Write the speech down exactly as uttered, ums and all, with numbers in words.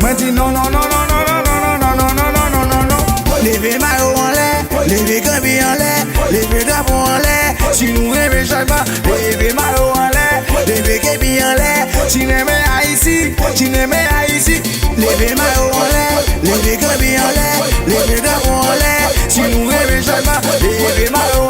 Mwen di non, non, non, non, non, non, non, non, non, non, non, non, non, non, non. Leve mayo anlè, leve kanpe anlè, leve drapo anlè. Si nou renmen chanjman, leve mayo anlè, leve kepi anlè. Si renmen Ayiti, si renmen Ayiti. Leve mayo anlè, leve kanpe anlè, leve drapo anlè. Si nou renmen chanjman, leve mayo